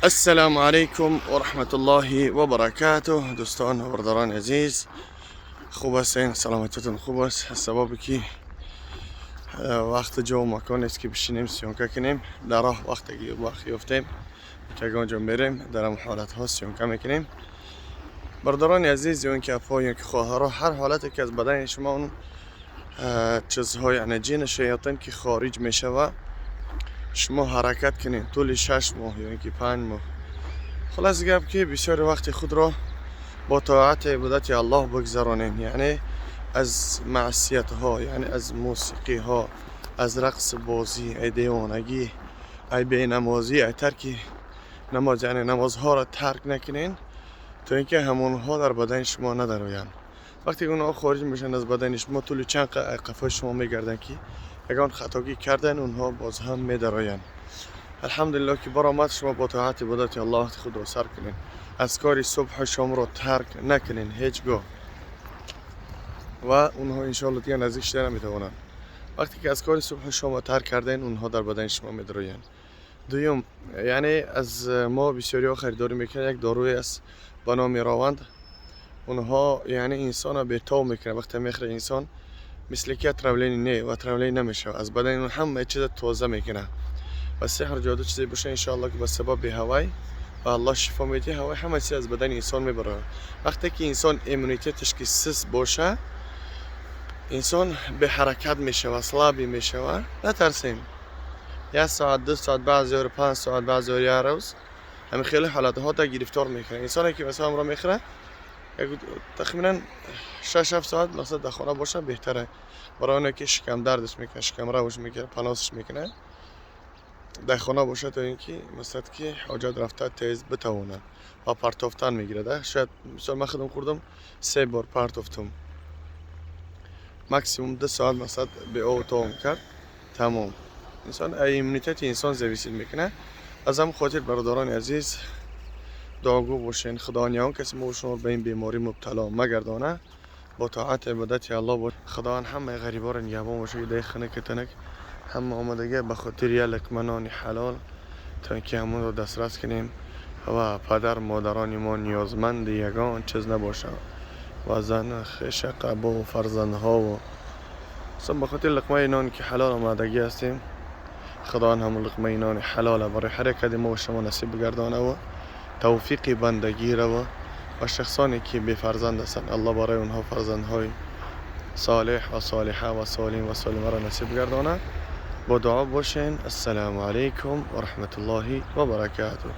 السلام علیکم و رحمت الله و برکاته. دوستان و برادران عزیز، خوب هستین؟ سلامتتون خوب است؟ سبب که وقت جا و مکان است که بشینیم съёмка کنیم. در راه وقت وقت یافتیم که آنجا میریم، در هم حالت ها съёмка میکنیم. برادران عزیز، یا اینکه اپا یا که خواهرها، هر حالتی که از بدن شما اون چیزهای، یعنی جن شیاطین که خارج میشوه، شما حرکت کنین طول 6 ماه یا اینکه 5 ماه. خلاص گپ که بسیار وقت خود را با طاعت عبادت الله بگذرانین، یعنی از معصیت ها، یعنی از موسیقی ها، از رقص بازی، ای دیوانگی، ای بینمازی، ای ترک نماز، یعنی نمازها را ترک نکنین تا اینکه همونها در بدن شما ندرویند. وقتی که اونها خارج میشن از بدن شما، طول چند قفای شما میگردن که یگان خطاگی کردن، اونها باز هم میدراین. الحمدلله که برآمد. شما با طاعت عبادت الله خود را سر کنین، اذکار صبح و شام را ترک نکنین هیچگاه و اونها انشاءالله دیگه نزدیک شده نمیتوانند. وقتی که اذکار صبح و شام را ترک کردین، اونها در بدن شما میدروین. دویم، یعنی از ما بسیاری ها خریداری میکنن، یک داروی است به نام راوند. اونها یعنی انسان را بیتاب میکنه. وقتی میخوره انسان، مثل که отравление نه و отравление نمیشه، از بدن اون همه چیز تازه میکنه و سحر جادو چیزی باشه، انشاءالله که به سبب هوای و الله شفا میده. هوای همه چیز از بدن انسان میبره. وقتی که انسان иммунитет ش که سست باشه، انسان به حرکت میشه و слабый میشه. نترسیم، یک ساعت، 2 ساعت، بعضی ها 5 ساعت، بعضی ها یک روز، همین خیلی حالت ها تا گرفتار میکنه. انسانی که مثلا را میخوره، تخمینا 6 7 ساعت مثلا در خانه باشه بهتره. برای اونایی که شکم دردش میکنه، شکم روش میکنه، پناسش میکنه، در خانه باشه تا اینکه مثلا که حاجت رفته تیز بتوانه و پرتافتن میگیره. ده شاید مثلا من خودم خوردم، سه بار پرتافتم، максимум 2 ساعت مثلا به او تمام کرد، تمام. انسان иммунитет انسان зависит میکنه. از هم خاطر برادران عزیز، دعاگو باشین. خدا نیان کسی ما شما به این بیماری مبتلا مگردانه. با طاعت عبادت الله با خداوند همه غریبا را نگهبان باشه که در خنک تنک همه آمدگی به خاطر یه لقمه نان حلال تا اینکه همون رو دسترس کنیم و پدر مادران ما نیازمند یگان چیز نباشه و زن خویش قبا و فرزندها و مثلا به خاطر لقمه نان که حلال آمدگی هستیم. خداوند همون لقمه نان حلال برای هر یک ما و شما نصیب بگردانه و توفیق بندگی را و شخصانی که بی فرزند هستند، الله برای اونها فرزندهای صالح و صالحه و سالم و سالمه را نصیب گردانه. با دعا باشین. السلام علیکم و رحمت الله و برکاته.